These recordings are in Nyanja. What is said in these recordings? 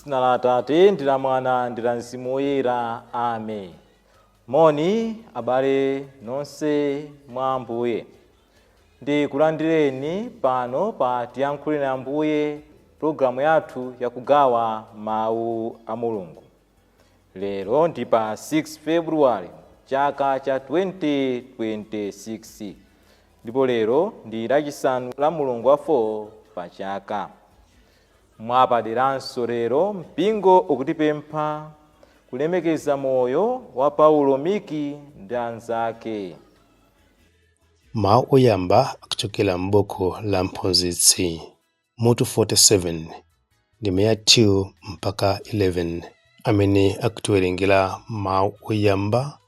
Dzina la Atate ndi la Mwana ndi la Mzimu Woyera. Amen. Moni abale nonse mwa Ambuye. Ndikulandireni pano pa Tiyankhuleni Ambuye, pulogalamu yathu yakugawa mawu a Mulungu. Lero ndi pa 6 February chaka cha 2026, ndipo lero ndi lachisanu la mulungu wa 4 pa chaka. Mwapaderanso lero mpingo ukutipempha kulemekeza moyo wa Paulo Miki ndi anzake. Mawu oyamba akuchokera m'buku la Mphunzitsi, mutu 47, ndime ya 2 mpaka 11. Amene akutiwerengera mawu oyamba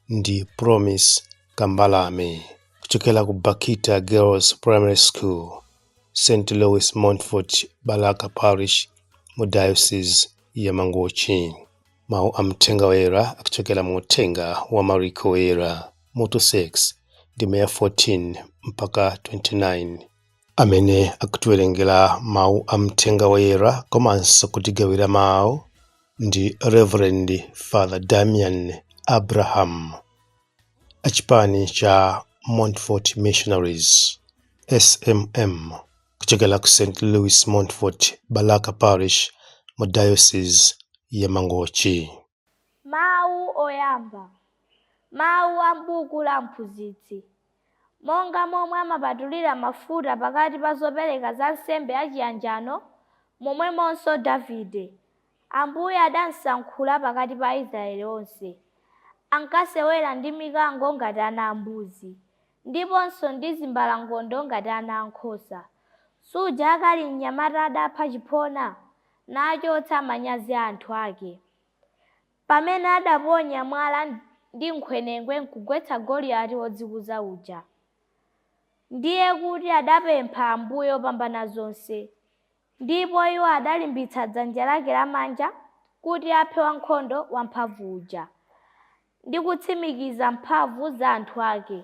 ndi Promise Kambalame kuchokera ku Bakita Girls Primary School, St Louis Montfort, Balaka Parish, mu Diocese ya Mangochi. Mawu a Mthenga Woyera akuchokera mu Uthenga wa Mariko Woyera, mutu 6, ndime ya 14 mpaka 29. Amene akutiwerengera mawu a Mthenga Woyera komanso kutigawira mawu ndi Reverend Father Damian Abraham, achipani cha Montfort Missionaries, SMM, kuchokera ku St Louis Montfort, Balaka Parish, mu Diocese ya Mangochi. Mawu oyamba. Mawu a m'buku la Mphunzitsi. Monga momwe amapatulira mafuta pakati pa zopereka za nsembe yachiyanjano, momwemonso Davide, Ambuye adamsankhula pakati pa Aisraeli onse. Ankasewera ndi mikango ngati ana ambuzi, ndiponso ndi zimbalangondo ngati ana ankhosa. Suja akali mnyamata adapha chiphona, nachotsa manyazi a anthu ake, pamene adaponya mwala ndi nkhwenengwe nkugwetsa Goliyati wodzikuza uja? Ndiye kuti adapempha Ambuye Wopambana zonse, ndipo iwo adalimbitsa dzanja lake lamanja kuti aphe wankhondo wamphamvu uja, ndi kutsimikiza mphamvu za anthu ake.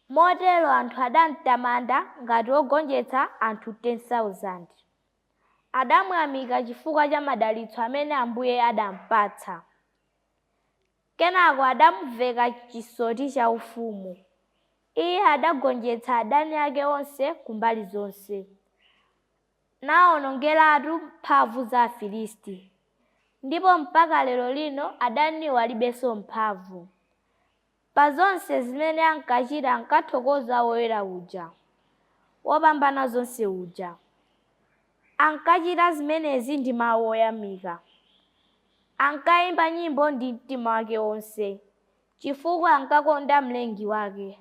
Motero anthu adamtamanda ngati wogonjetsa anthu 10,000. Adamuyamika chifukwa cha madalitso amene Ambuye adampatsa. Kenako adamuveka chisoti chaufumu. Iye adagonjetsa adani ake onse kumbali zonse, nawonongeratu mphamvu za Afilisti. Ndipo mpaka lero lino adaniwo alibenso mphamvu. Pa zonse zimene ankachita ankathokoza Woyera uja, Wopambana zonse uja. Ankachita zimenezi ndi mawu oyamika. Ankayimba nyimbo ndi mtima wake wonse, chifukwa ankakonda Mlengi wake.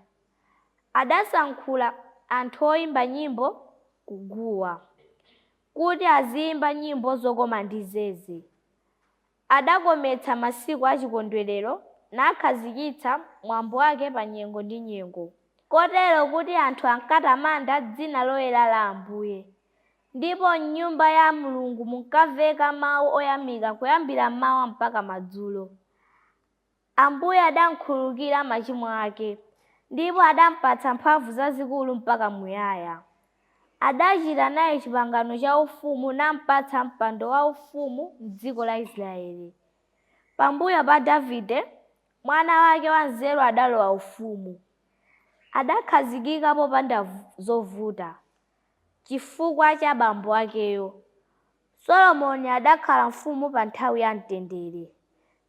Adasankhula anthu oyimba nyimbo kuguwa, kuti aziyimba nyimbo zokoma ndi zeze. Adakometsa masiku achikondwerero nakhazikitsa mwambo wake pa nyengo ndi nyengo, kotero kuti anthu ankatamanda dzina loyera la Ambuye. Ndipo m'nyumba ya Mulungu munkamveka mawu oyamika kuyambira mmawa mpaka madzulo. Ambuye adamkhululukira machimo ake, ndipo adampatsa mphamvu zazikulu mpaka muyaya. Adachita naye chipangano cha ufumu nampatsa mpando waufumu m'dziko la Israele. Pambuyo pa Davide, mwana wake wanzeru adalowa ufumu. Adakhazikika popanda zovuta, chifukwa cha bambo akeyo. Solomoni adakhala mfumu pa nthawi ya mtendere.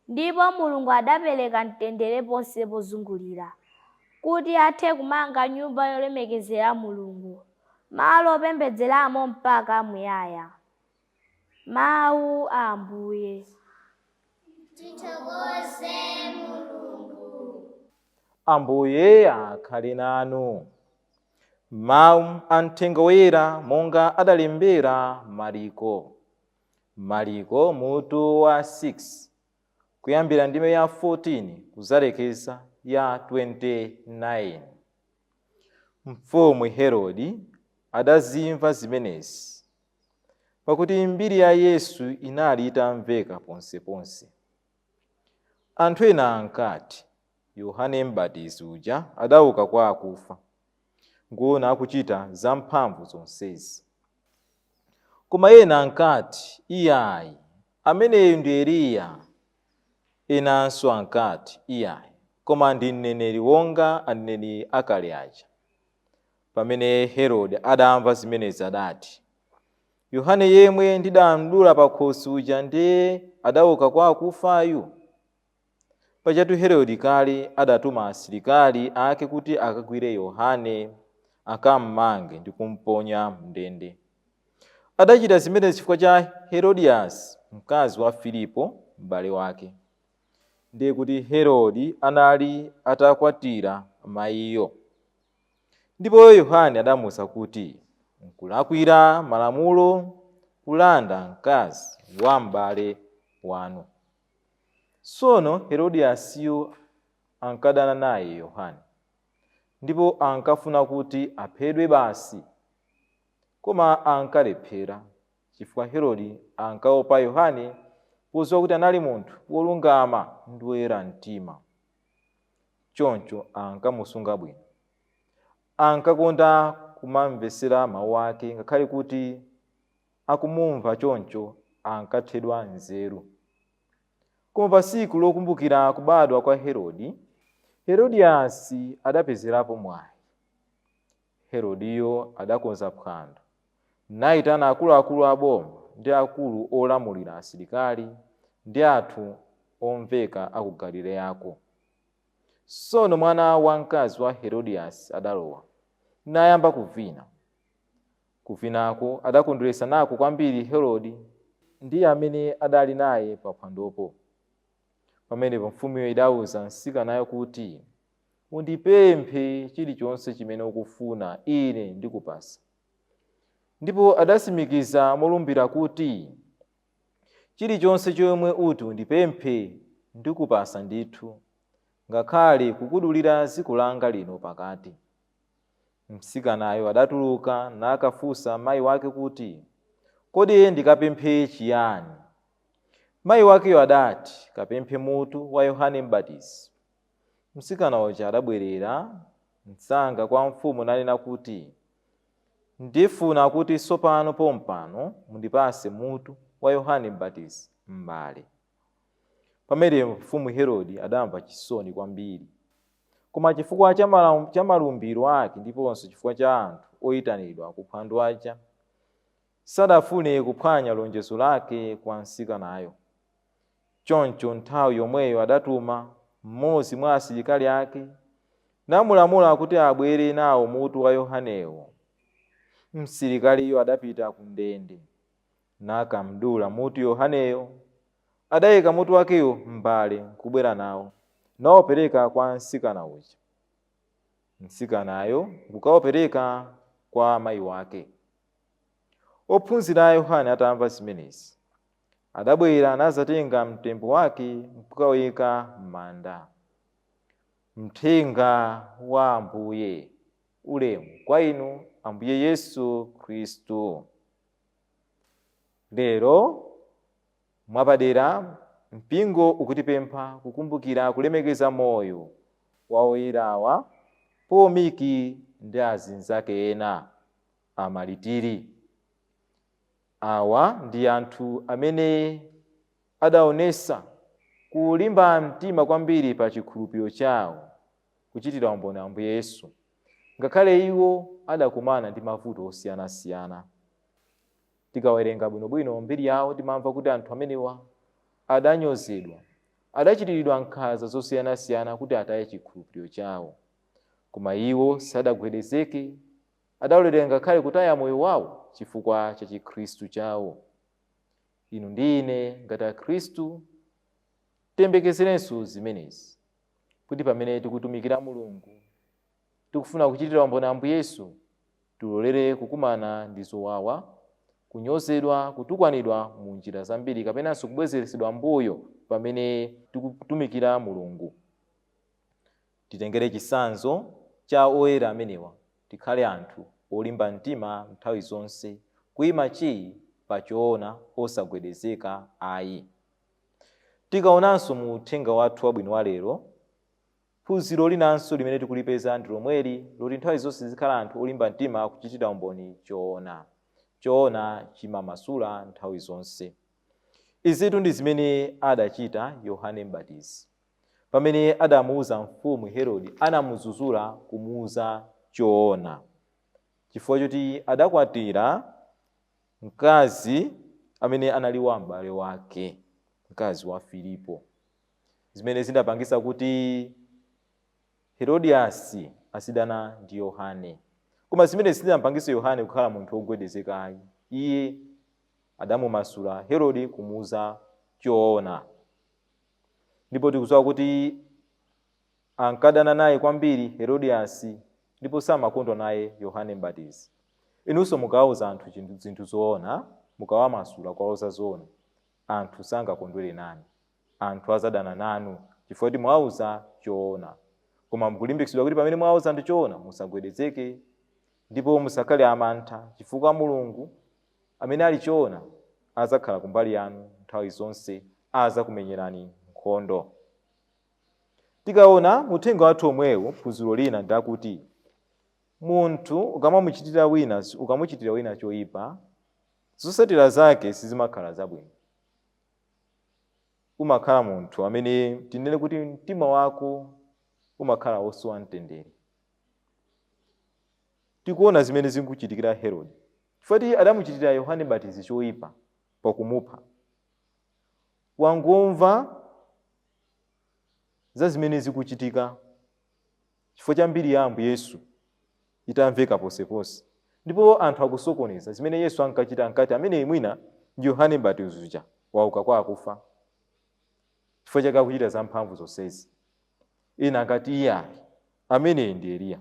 Ndipo Mulungu adapereka mtendere ponse pozungulira, kuti athe kumanga nyumba yolemekezera Mulungu, malo opembedzeramo mpaka muyaya. Mawu a Ambuye. Tithokoze Mulungu. Ambuye akhale nanu. Mawu a Mthenga Woyera monga adalembera Mariko. Mariko mutu wa 6, kuyambira ndime ya 14 kuzalekeza ya 29. Mfumu Herode adazimva zimenezi, pakuti mbiri ya Yesu inali itamveka ponseponse. Anthu ena ankati, Yohane Mbatizi uja adauka kwa akufa, ngwona akuchita zamphamvu zonsezi. Koma ena ankati, "Iyayi, ameneyu ndi Eliya." Enanso ankati, "Iyayi, koma ndi mneneri wonga aneneri akale aja." Pamene Herode adamva zimenezi adati, "Yohane yemwe ndidamdula pakhosi uja ndiye adauka kwa akufayu." Pajatu Herode kale adatuma asilikali ake kuti akagwire Yohane, akammange ndi kumponya m'ndende. Adachita zimenezi chifukwa cha Herodiasi, mkazi wa Filipo m'bale wake. Ndiye kuti Herode anali atakwatira mayiyo. Ndipo Yohane adamuwuza kuti, "Nkulakwira malamulo kulanda mkazi wa m'bale wanu." Tsono Herodiasiyo ankadana naye Yohane, ndipo ankafuna kuti aphedwe basi. Koma ankalephera, chifukwa Herode ankaopa Yohane, podziwa kuti anali munthu wolungama ndi woyera mtima. Choncho ankamusunga bwino. Ankakonda kumamvetsera mawu ake, ngakhale kuti akumumva choncho ankathedwa nzeru. Koma pa tsiku lokumbukira kubadwa kwa Herode, Herodiasi adapezerapo mwayi. Herodiyo adakonza phwando, nayitana akuluakulu a boma ndi akulu olamulira asilikali ndi anthu omveka a ku Galileyako. Tsono mwana wamkazi wa Herodiasi adalowa, nayamba kuvina. Kuvinako adakondweretsa nako kwambiri Herode ndi amene adali naye paphwandopo. Pamenepo mfumuyo idawuza mtsikanayo kuti, "Undipemphe chilichonse chimene ukufuna, ine ndikupasa." Ndipo adatsimikiza molumbira kuti, "Chilichonse chomwe uti undipemphe ndikupasa ndithu, ngakhale kukudulira dziko langa lino pakati." Mtsikanayo adatuluka nakafunsa mayi wake kuti, "Kodi ndikapemphe chiyani?" Mayi wakeyo adati, "Kapemphe mutu wa Yohane Mbatizi." Mtsikana uja adabwerera msanga kwa mfumu nanena kuti, "Ndifuna kuti tsopano pompano mundipase mutu wa Yohane Mbatizi m'mbale." Pamene mfumu Herode adamva chisoni kwambiri, koma chifukwa cha malumbiro ake ndiponso chifukwa cha anthu oyitanidwa kuphwando aja, sadafune kuphwanya lonjezo lake kwa mtsikanayo. Choncho nthawi yomweyo adatuma mmodzi mwa asilikali ake, namulamula kuti abwere nawo mutu wa Yohanewo. Msilikaliyo adapita ku ndende, nakamdula mutu Yohaneyo. Adayika mutu wakeyo m'mbale nkubwera nawo, nawupereka kwa mtsikana uja. Mtsikanayo nkukawupereka kwa mayi wake. Ophunzira a Yohane atamva zimenezi, adabwera nazatenga mtembo wake nkukawuyika m'manda. Mthenga wa Ambuye. Ulemu kwa inu, Ambuye Yesu Khristu. Lero mwapadera mpingo ukutipempha kukumbukira kulemekeza moyo wa oyerawa Paul Miki ndi azinzake ena amalitiri. Awa ndi anthu amene adaonesa kulimba mtima kwambiri pa chikhulupiriro chawo kuchitira umboni Ambuye Yesu, ngakhale iwo adakumana ndi mavuto osiyanasiyana. Tikawerenga bwinobwino mbiri yawo, timamva kuti anthu amenewa adanyozedwa, adachitiridwa nkhanza zosiyanasiyana kuti ataye chikhulupiriro chawo, koma iwo sadagwedezeke, adalolera ngakhale kutaya moyo wawo chifukwa cha chikhristu chawo. Inu ndi ine ngati akhristu tiyembekezerenso zimenezi, kuti pamene tikutumikira Mulungu, tikufuna kuchitira umboni Ambuye Yesu, tilolere kukumana ndi zowawa, kunyozedwa, kutukwanidwa mu njira zambiri, kapenanso kubwezeretsedwa mbuyo pamene tikutumikira Mulungu. Titengere chitsanzo cha oyera amenewa, tikhale anthu olimba mtima nthawi zonse, kuyima chii pachoona osagwedezeka ayi. Tikaonanso mu uthenga wathu wabwino wa lero, phunziro linanso limene tikulipeza ndi lomweli loti nthawi zonse zikhala anthu olimba mtima kuchitira umboni choona. Choona chimamasula nthawi zonse. Izitu ndi zimene adachita Yohane Mbatizi pamene adamuuza mfumu Herode, anamudzudzula kumuuza choona chifukwa choti adakwatira mkazi amene anali wa m'bale wake, mkazi wa Filipo, zimene zidapangisa kuti Herodiasi asidana ndi Yohane. Koma zimene zidapangisa Yohane kukhala munthu wogwedezeka ayi, iye adamumasula Herode kumuuza choona. Ndipo tikudziwa kuti ankadana naye kwambiri Herodiasi ndipo samakondwa naye Yohane Mbatizi. Inunso mukawauza anthu zinthu zoona, mukawamasula kuwauza zoona, anthu sangakondwere nanu, anthu azadana nanu chifukwa kuti mwauza choona. Koma mukulimbikitsidwa kuti pamene mwauza anthu choona musagwedezeke ndipo musakhale amantha, chifukwa Mulungu amene ali choona azakhala kumbali yanu nthawi zonse, azakumenyerani nkhondo. Tikaona muthenga wathu omwewu, phunziro lina ndakuti munthu ukamuchitira wina choyipa, zotsatira zake sizimakhala zabwino. Umakhala munthu amene tinene kuti mtima wako umakhala wosowa mtendere. Tikuona zimene zikuchitikira Herode chifukwa adamuchitira Yohane Mbatizi choyipa pakumupha. Wangomva za zimene zikuchitika chifukwa cha mbiri ya Ambuye Yesu itamveka ponseponse, ndipo anthu akusokoneza zimene Yesu ankachita, ankati amene mwina ndi Yohane Mbatizi uja wauka kwa akufa chifukwa chake akuchita zamphamvu zonsezi. Ena ankati iye amene ndi Eliya.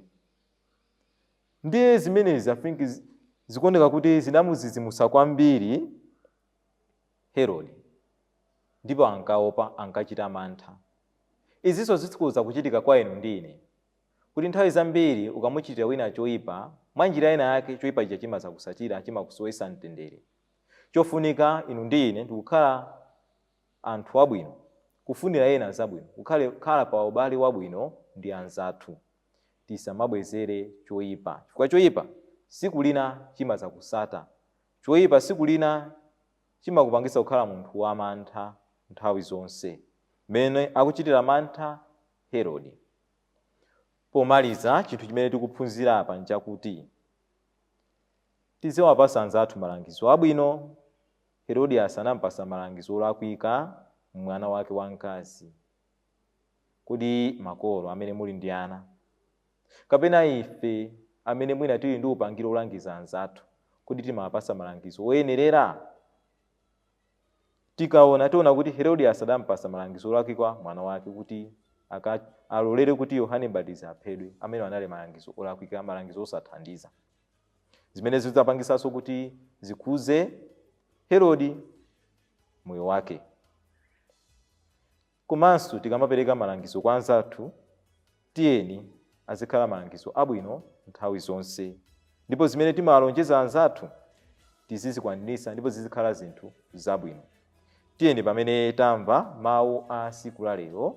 Ndiye zimenezi I think zikuoneka kuti zinamuzizimusa kwambiri Herode, ndipo ankaopa, ankachita mantha. Izinso zikhoza kuchitika kwa inu ndi ine, kuti nthawi zambiri ukamuchitira wina choyipa mwa njira ina yake, choyipa chija chimazakusatira, chimakusowetsa mtendere. Chofunika inu ndi ine ndikukhala anthu abwino, kufunira ena zabwino, kukhala pa ubale wabwino ndi anzathu. Tisamabwezere choyipa, chifukwa choyipa siku lina chimazakusata. Choyipa siku lina chimakupangisa kukhala munthu wamantha nthawi zonse, mmene akuchitira mantha Herode. Pomaliza, chinthu chimene tikuphunzira apa nchakuti tiziwapasa anzathu malangizo abwino. Herodias anampasa malangizo olakwika mwana wake wamkazi. Kodi makolo amene muli ndi ana, kapena ife amene mwina tili ndi upangiro olangiza anzathu, kodi timawapasa malangizo oyenerera? Tikaona tiona kuti Herodias adampasa malangizo olakwika mwana wake kuti alolere kuti Yohane Mbatizi aphedwe, amene anali malangizo olakwika, malangizo osathandiza, zimene zidzapangisanso kuti zikhuze Herode moyo wake. Komanso tikamapereka malangizo kwa anzathu, tiyeni azikhala malangizo abwino nthawi zonse, ndipo zimene timawalonjeza anzathu tizizikwanirisa ndipo zizikhala zinthu zabwino. Tiyeni pamene tamva mawu a siku la lero,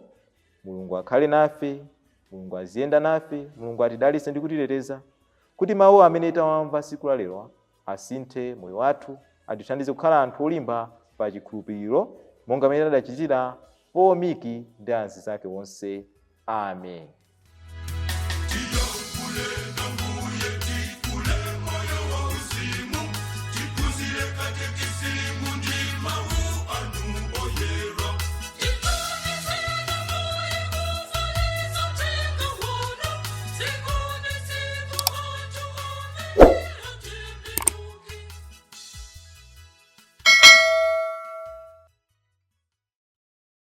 Mulungu akhale nafe, Mulungu aziyenda nafe, Mulungu atidalitse ndi kutiteteza, kuti mawu amene tawamva siku la lero asinthe moyo wathu, atithandize kukhala anthu olimba pa chikhulupiriro monga mmene adachitira Paul Miki ndi anzake onse. Amen.